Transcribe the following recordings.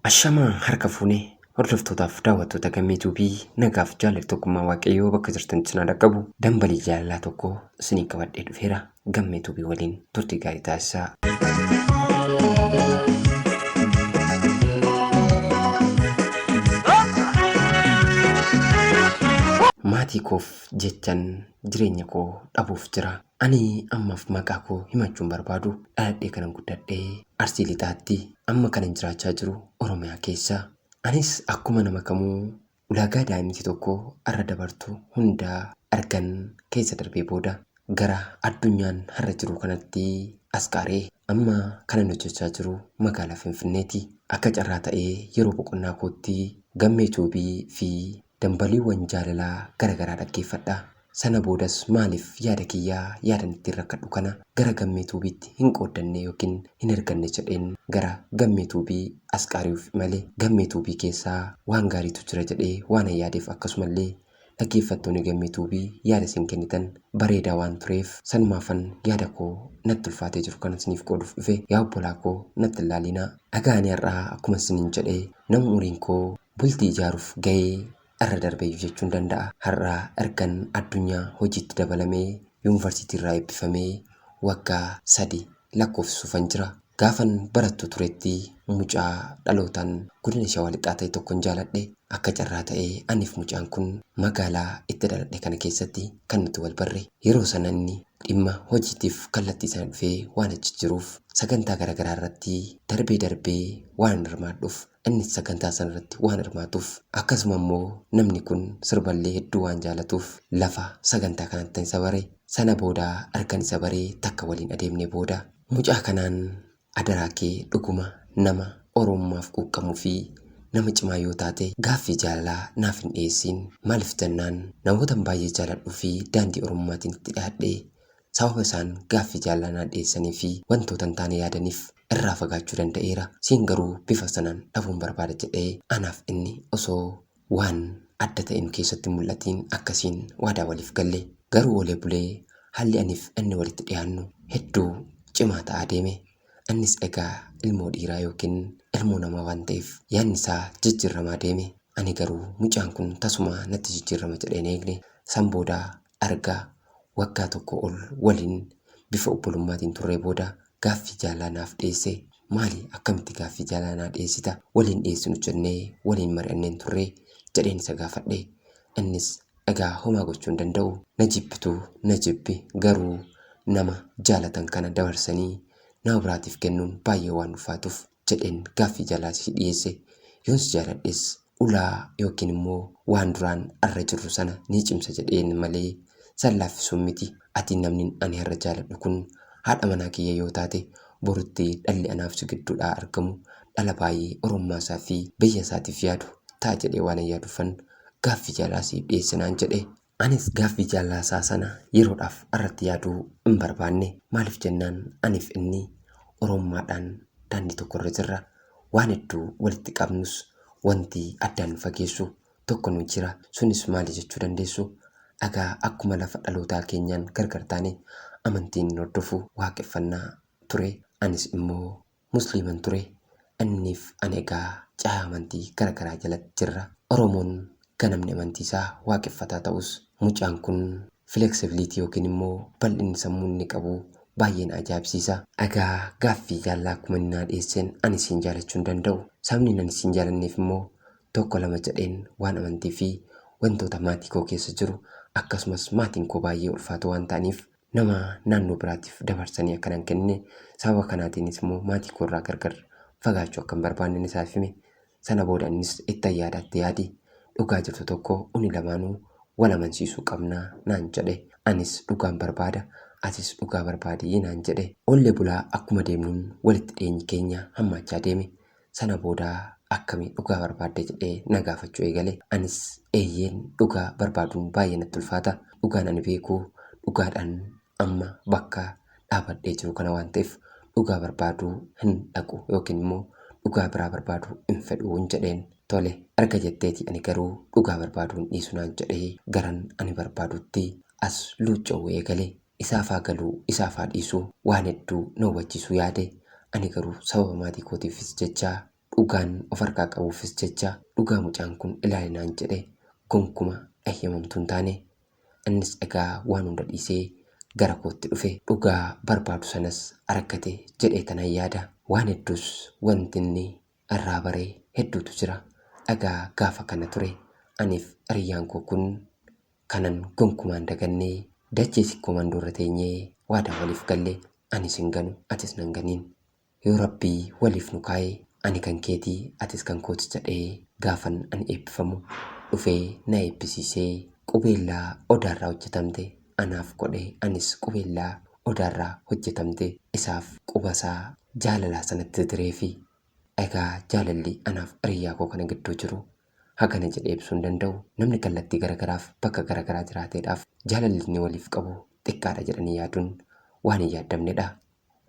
Ashamaa harka fuune hordoftootaaf daawwattoota Gammee Tuubii, nagaaf jaalalli tokkummaa Waaqayyoo bakka jirtanitti isin haa dhaqqabu. Dambalii jaalalaa tokko isinii qabadhee dhufeera. Gammee Tuubii waliin turtii gaarii taasisaa. Maatii koof jechan jireenya koo dhabuuf jira. Ani ammaaf maqaa koo himachuu hin barbaadu. Dhaladhee kanan guddadhe Arsii Lixaatti. Amma kanan jiraachaa jiru Oromiyaa keessa. Anis akkuma nama kamuu ulaagaa daa'imti tokko arra dabartu hundaa argan keessa darbee booda gara addunyaan har'a jiru kanatti as qaare. Amma kanan hojjechaa jiru magaalaa Finfinneeti. Akka carraa ta'ee yeroo boqonnaa kootti Gammee Tuubii fi dambaliiwwan jaalalaa garagaraa dhaggeeffadha. Sana boodas maaliif yaada kiyya yaadan ittiin rakkadhu kana gara Gammee Tuubiitti hin qooddanne ykn hin erganne jedheen gara Gammee Tuubii as qaari'uuf imale. Gammee Tuubii keessa waan gaariitu jira jedhee waanan yaadeef, akkasumallee dhaggeeffattoonni Gammee Tuubii yaada isin kennitan bareedaa waan tureef, sanumaafan yaada koo natti ulfaatee jiru kana isiniif qooduuf dhufe. Yaa obbolaa koo, natti hin laalinaa. Dhagaa ani har'aa akkuma isiniin jedhe nama umuriin koo bultii ijaaruuf gahee irra darbeeyyu jechuun danda'a. Har'a ergan addunyaa hojiitti dabalamee yuunvarsiitii irraa eebbifamee waggaa 3 lakkoofsisuufan jira. Gaafan barattuu turetti mucaa dhalootaan godina Shawaa Lixaa ta'e tokkon jaaladhe. Akka carraa ta'ee aniif mucaan kun magaalaa itti dhaladhe kana keessatti kan nuti wal barre. Yeroo sana inni dhimma hojiitiif kallattii sana dhufee waan achi jiruuf, sagantaa garagaraa irratti darbee darbee waanan hirmaadhuuf, innis sagantaa sana irratti waan hirmaatuuf, akkasuma immoo namni kun sirballee hedduu waan jaalatuuf, lafa sagantaa kanattan isa bare. Sana booda ergan isa baree takka waliin adeemnee booda, mucaa kanaan adaraa kee dhuguma nama Oromummaaf quuqqamuu fi nama cimaa yoo taate gaaffii jaalalaa naaf hin dhiyeessiin. Maaliif jennaan, namootan baay'ee jaaladhuu fi daandii Oromummaatiin itti dhiyaadhe sababa isaan gaaffii jaalalaa naa dhiyeessanii fi wantoota hin taane yaadaniif irraa fagaachuu danda'eera. Siin garuu bifa sanaan dhabuun barbaada jedhee, anaaf inni osoo waan adda ta'e nu keessatti hin mul'atiin akkasiin waadaa waliif galle. Garuu oolee bulee haalli aniif inni walitti dhiyaannu hedduu cimaa ta'aa deeme. Innis egaa ilmoo dhiiraa ykn ilmoo namaa waan ta'eef yaadni isaa jijjiirramaa deeme. Ani garuu mucaan kun tasumaa natti jijjiirrama jedhee hin eegne. San booda erga waggaa tokkoo ol waliin bifa obbolummaatiin turree booda gaaffii jaalalaa naaf dhiyeesse. Maali, akkamitti gaaffii jaalalaa naa dhiyeessita? Waliin dhiyeessinu jennee waliin mari'annee hin turree? jedheen isa gaafadhe. Innis egaa homaa gochuu hin danda'u. Na jibbitu na jibbi, garuu nama jaalatan kana dabarsanii nama biraatiif kennuun baay'ee waan ulfaatuuf jedheen gaaffii jaalalaa sii dhiyeesse. Yoon si jaaladhes ulaa ykn immoo waan duraan irra jirru sana ni cimsa jedheen malee san laaffisuun miti. Ati namnin ani har'a jaaladhu kun haadha manaa kiyya yoo taate, borutti dhalli anaaf si gidduudhaa argamu dhala baay'ee Oromummaa isaa fi biyya isaatiif yaadu ta'a jedhee waanan yaaduufan gaaffii jaalalaa siif dhiyeesse naan jedhe. Anis gaaffii jaalalaa isaa sana yeroodhaaf irratti yaaduu hin barbaanne. Maaliif jennaan, aniif inni Oromummaadhaan daandii tokko irra jirra. Waan hedduu walitti qabnus wanti addaan nu fageessu tokko nu jira. Sunis maali jechuu dandeessu. Egaa akkuma lafa dhalootaa keenyaan gargar taane, amantiin inni hordofu waaqeffannaa ture. Anis immoo Musliiman ture. Inniif ani egaa caayaa amantii gara garaa jalatti jirra. Oromoon ganamni amantii isaa waaqeffataa ta'us, mucaan kun flexibility yookiin immoo bal'inni sammuu inni qabu baay'ee na ajaa'ibsiisa. Egaa gaaffii jaalalaa akkuma inni naa dhiyeesseen ani siin jaalachuu hin danda'u. Sababni ani siin jaalanneef immoo tokko lama jedheen waan amantii fi wantoota maatii koo keessa jiru, akkasumas maatiin koo baay'ee ulfaatoo waan ta'aniif nama naannoo biraatiif dabarsanii akka nan kennine, sababa kanaatiinis immoo maatii koo irraa gargar fagaachuu akka hin barbaanne isaaf hime. Sana booda innis ittan yaada, itti yaadi, dhugaa jirtu tokko uni lamaanuu wal amansiisuu qabna naan jedhe. Anis dhugaan barbaada, atis dhugaa barbaadi naan jedhe. Oollee bulaa akkuma deemnuun walitti dhiyeenyi keenya hammaachaa deeme. Sana booda akkami, dhugaa barbaadda jedhee na gaafachuu eegale. Anis eeyyeen, dhugaa barbaaduun baay'ee natti ulfaata. Dhugaan ani beeku dhugaadhaan amma bakka dhaabadhee jiru kana waan ta'eef dhugaa barbaaduu hin dhaqu yookiin immoo dhugaa biraa barbaaduu hin fedhuun jedheen. Tole erga jetteeti, ani garuu dhugaa barbaaduu hin dhiisu naan jedhee garan ani barbaadutti as luucca'uu eegale. Isaaf haa galuu isaaf haa dhiisu, waan hedduu na hubachiisuu yaade. Ani garuu sababa maatii kootiifis jecha Dhugaan of harkaa qabuufis jecha dhugaa mucaan kun ilaali naan jedhe gonkuma eeyyamamtuu hin taane. Innis egaa waan hunda dhiisee gara kootti dhufe. Dhugaa barbaadu sanas argate jedhee tanan yaada. Waan hedduus wanti inni irraa bare hedduutu jira. Egaa gaafa kana ture aniif hiriyyaan koo kun kanan gonkumaa hin daganne. Dachee Sikkoo Mandoorra teenyee waadaa waliif galle. Ani sin ganu atis nan ganiin. Yoo Rabbi waliif nu kaaye ani kan keeti atis kan kooti jedhee gaafan ani eebbifamu dhufee na eebbisiisee qubeellaa odaarraa hojjetamte anaaf godhe anis qubeellaa odaarraa hojjetamte isaaf qubasaa jaalalaa sanatti direefi. Egaa jaalalli anaaf hiriyyaa koo kana gidduu jiru hagana jedhee ibsuu hin danda'u. Namni kallattii garagaraaf bakka garagaraa jiraateedhaaf jaalalli inni waliif qabu xiqqaadha jedhanii yaaduun waan hin yaaddamnedha.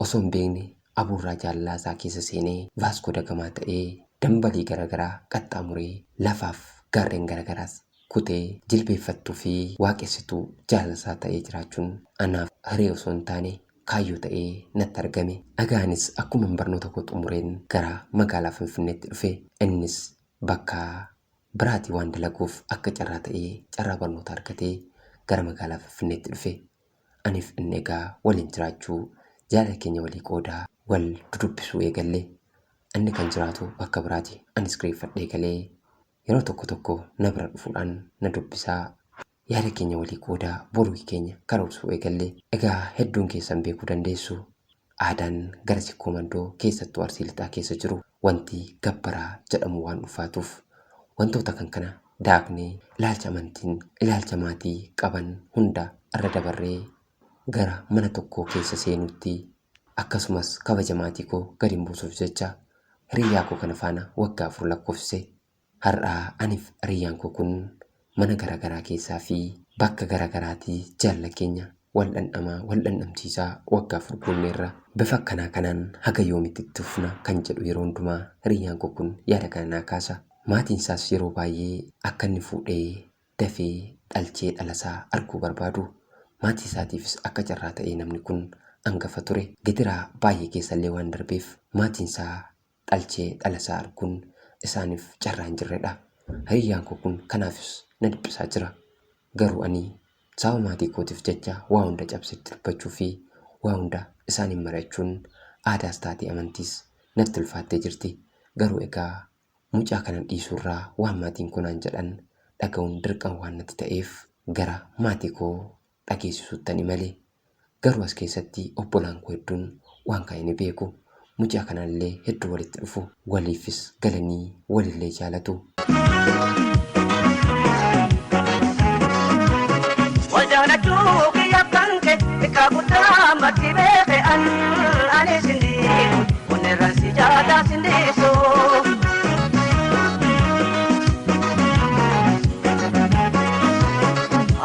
Osoo hin beekne abuurraa jaalalaa isaa keessa seenee Vaaskoo Dagamaa ta'ee dambalii garagaraa qaxxaamuree lafaaf gaarreen garagaraas kutee jilbeeffattuu fi waaqessituu jaalala isaa ta'ee jiraachuun anaaf hiree osoo hin taane kaayyoo ta'ee natti argame. Dhaga'anis akkuman barnoota koo xumureen gara magaalaa Finfinneetti dhufe. Innis bakka biraatii waan dalaguuf akka carraa ta'ee carraa barnoota argatee gara magaalaa Finfinneetti dhufe. Aniif inni egaa waliin jiraachuu, jaalala keenya walii qoodaa wal dudubbisuu eegalle. Inni kan jiraatu bakka biraati. Anis kireeffadhee galee yeroo tokko tokko na bira dhufuudhaan na dubbisaa yaada keenya walii qoodaa boruu keenya karoorsuu eegalle. Egaa hedduun keessan beekuu dandeessu. Aadaan gara Sikkoo Mandoo keessattuu Arsii Lixaa keessa jiru wanti gabbaraa jedhamu waan ulfaatuuf wantoota kan kana daaknee ilaalcha amantiin ilaalcha maatii qaban hunda irra dabarree gara mana tokkoo keessa seenuutti akkasumas kabaja maatii koo gadi hin buusuuf jecha hiriyyaa koo kana faana waggaa 4 lakkoofsise. Har'a anif hiriyyaan koo kun mana garagaraa keessaa fi bakka garagaraatii jaalala keenya wal dhandhamaa wal dhandhamsiisaa waggaa 4 guunneerra. Bifa akkanaa kanaan haga yoomitti itti fufna kan jedhu yeroo hundumaa hiriyyaan koo kun yaada kana naa kaasa. Maatiin isaas yeroo baay'ee akka inni fuudhee dafee dhalchee dhalasaa arguu barbaadu. Maatii isaatiifis akka carraa ta'ee namni kun angafa ture. Gidiraa baay'ee keessallee waan darbeef maatiin isaa dhalchee dhalasaa arguun isaaniif carraa hin jirredha. Hiriyyaan koo kun kanaafis na dhiphisaa jira. Garuu ani sababa maatii kootiif jecha waa hunda cabsee itti dubbachuu fi waa hunda isaaniin mari'achuun aadaas taatee amantiis natti ulfaattee jirti. Garuu egaa mucaa kana dhiisuurraa waan maatiin koo naan jedhan dhaga'uun dirqama waan natti ta'eef gara maatii koo dhageessisuuttan imale. Garuu as keessatti obbolaan koo hedduun waan kana ni beeku. Mucaa kanaan illee hedduu walitti dhufu. Waliifis galanii walillee jaalatu. Wal jaalachuu kiyyaaf kan kee xiqqaa guddaa marti beeke an ani sin dhiisu onneerran si jaalaa sin dhiisu.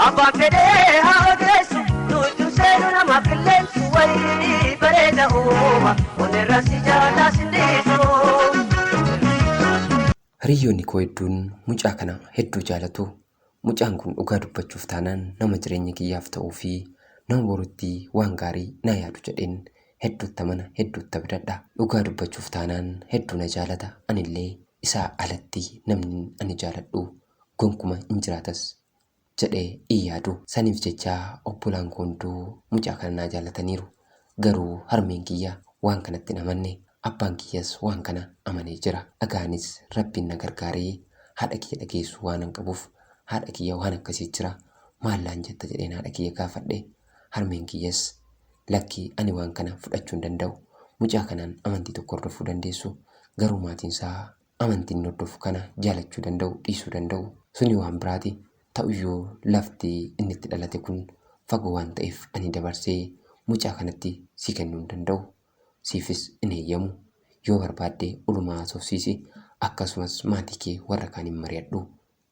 Abbaan fedhee haa odeessu nuutu seenu nama qilleensu wayii bareeda uuma onneerran si jaalaa sin dhiisu. Hiriyyoonni koo hedduun mucaa kana hedduu jaalatu. Mucaan kun dhugaa dubbachuuf taanaan nama jireenya kiyyaaf ta'uu fi nama borutti waan gaarii naa yaadu jedheen hedduutti amana, hedduutti abdadha. Dhugaa dubbachuuf taanaan hedduu na jaalata. Anillee isaa alatti namni ani jaaladhu gonkuma hin jiraatas jedhee hin yaadu. Saniif jecha obbolaan koo hunduu mucaa kana naa jaalataniiru. Garuu harmeen kiyya waan kanatti hin amanne. Abbaan kiyyas waan kana amanee jira. Dhagaanis Rabbiin na gargaaree haadha kiyya dhageessuu waanan qabuuf haadha kiyya waan akkasii jira maal naan jetta jedheen haadha kiyya gaafadhe. Harmeen kiyyas lakki ani waan kana fudhachuu hin danda'u. Mucaa kanaan amantii tokko hordofuu dandeessu. Garuu maatiin isaa amantii inni hordofu kana jaalachuu danda'u dhiisuu danda'u. Suni waan biraati. Ta'uyyuu lafti inni itti dhalate kun fagoo waan ta'eef ani dabarsee mucaa kanatti si kennuu hin danda'u. Siifis hin eeyyamu. Yoo barbaadde ulumaa haasofsiisi akkasumas maatii kee warra kaaniin mari'adhu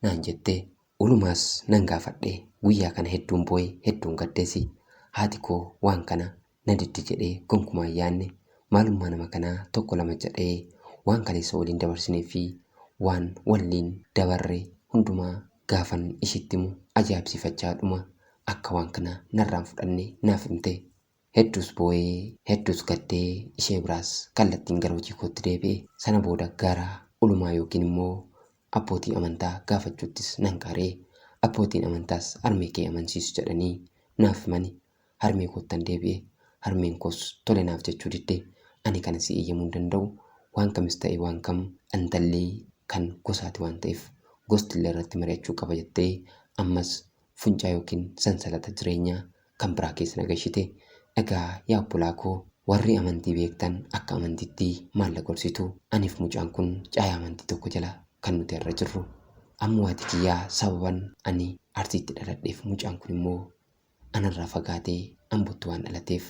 naan jette. Ulumaas nan gaafadhe. Guyyaa kana hedduun boo'e, hedduun gaddesi. Haati koo waan kana na diddi jedhee gonkumaa hin yaadne. Maalummaa nama kanaa tokko lama jedhee waan kaleessa waliin dabarsinee fi waan walliin dabarre hundumaa gaafan ishiitti himu ajaa'ibsiifachaadhuma akka waan kana narraa hin fudhanne naaf himte. Hedduus boo'ee hedduus gaddee ishee biraas kallattiin gara hojii kootti deebi'e. Sana booda gara ulumaa yookiin immoo abbootii amantaa gaafachuuttis nan qaaree. Abbootiin amantaas harmee kee amansiisu jedhanii naaf himani. Harmee koottan deebi'e. Harmeen koos tole naaf jechuu didde. Ani kana si eeyyamuu hin danda'u. Waan kamis ta'e waan kam intalli kan gosaati waan ta'eef gosti illee irratti mari'achuu qaba jettee ammas funcaa yookiin sansalata jireenyaa kan biraa keessa na gashite. Egaa yaa obbolaa koo warri amantii beektan akka amantiitti maal na gorsitu? Aniif mucaan kun caayaa amantii tokko jala kan nuti irra jirru. Amma waati kiyyaa sababan ani Arsiitti dhaladheef mucaan kun immoo anarraa fagaatee Ambotti waan dhalateef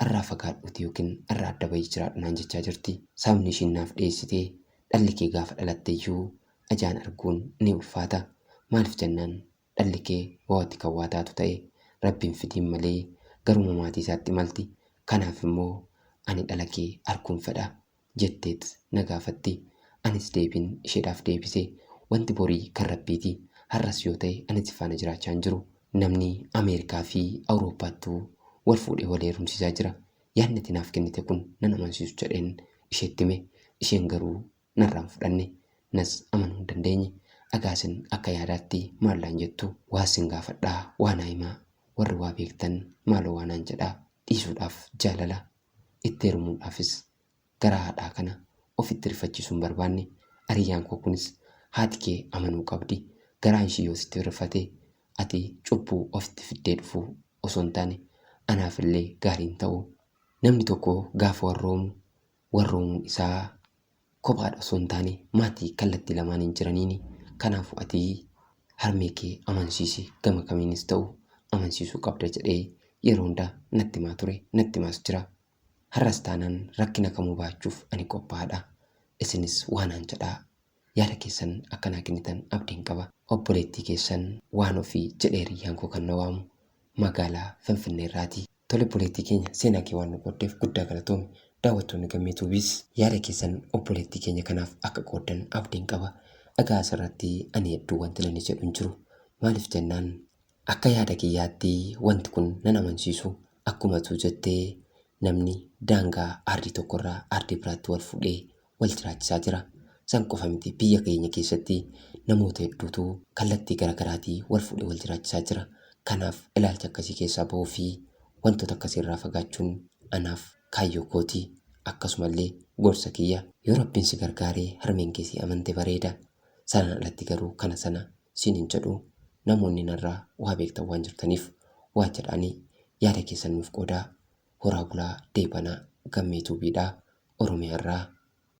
irraa fagaadhuuti yookiin irraa adda bahii jiraadhu naan jechaa jirti. Sababni ishiin naaf dhiyeessite dhalli kee gaafa dhalatte iyyuu ajaan arguun ni ulfaata. Maaliif jennaan dhalli kee waati kan waa taatu ta'e Rabbiin fidiin malee garuma maatii isaatti imalti. Kanaaf immoo ani dhala kee arguun fedha jetteet na gaafatti. Anis deebiin isheedhaaf deebise. Wanti borii kan Rabbiiti. Har'as yoo ta'e ani si faana jiraachaa hin jiru. Namni Ameerikaa fi Awurooppaattuu wal fuudhee wal heerumsiisaa jira. Yaadni ati naaf kennite kun nan amansiisu jedheen isheetti hime. Isheen garuu narraa hin fudhanne. Nas amanuu hin dandeenye. Egaa isin akka yaadaatti maal naan jettu? Waa isin gaafadhaa waa naa himaa. Warri waa beektan maaloo waa naan jedhaa. Dhiisuudhaaf jaalala itti heerumuudhaafis garaa haadhaa kana ofitti rifachiisuu hin barbaanne. Hariyyaan koo kunis haati kee amanuu qabdi. Garaan ishii yoo sitti rifate ati cubbuu ofitti fiddee dhufuu osoo hin taane anaaf illee gaarii hin ta'u. Namni tokko gaafa warroomu warroomuun isaa kophaadha osoo hin taane maatii kallattii lamaaniin jiraniini. Kanaafuu ati harmee kee amansiisi gama kamiinis ta'u amansiisuu qabda jedhee yeroo hunda natti himaa ture natti himaas jira. Har'as taanaan rakkina kamuu baachuuf ani qophaa'aadha. Isinis waa naan jedhaa. Yaada keessan akka naa kennitan abdiin qaba. Obboleettii keessan waan ofii jedhee hiriyyaan koo kan na waamu magaalaa Finfinnee irraati. Tole obboleettii keenya seenaa kee waan nu qooddeef guddaa galatoomi. Daawwattoonni Gammee Tuubiis yaada keessan obboleettii keenya kanaaf akka qooddan abdiin qaba. Egaa asirratti ani hedduu wanti nani jedhu hin jiru. Maaliif jennaan akka yaada kiyyaatti wanti kun nan amansiisu. Akkuma atuu jettee namni daangaa ardii tokkorraa ardii biraatti wal fuudhee wal jiraachisaa jira. San qofa miti biyya keenya keessatti namoota hedduutu kallattii garaagaraatii wal fuudhee wal jiraachisaa jira. Kanaaf ilaalcha akkasii keessaa bahuu fi wantoota akkasii irraa fagaachuun anaaf kaayyoo kooti. Akkasumallee gorsa kiyya yoo Rabbiin si gargaaree harmeen kee si amante bareeda. Sanaan alatti garuu kana sana siin hin jedhu. Namoonni narraa waa beektan waan jirtaniif waa jedhaanii yaada keessan nuuf qoodaa. Horaa bulaa deebanaa Gammee Tuubiidhaa Oromiyaa irraa.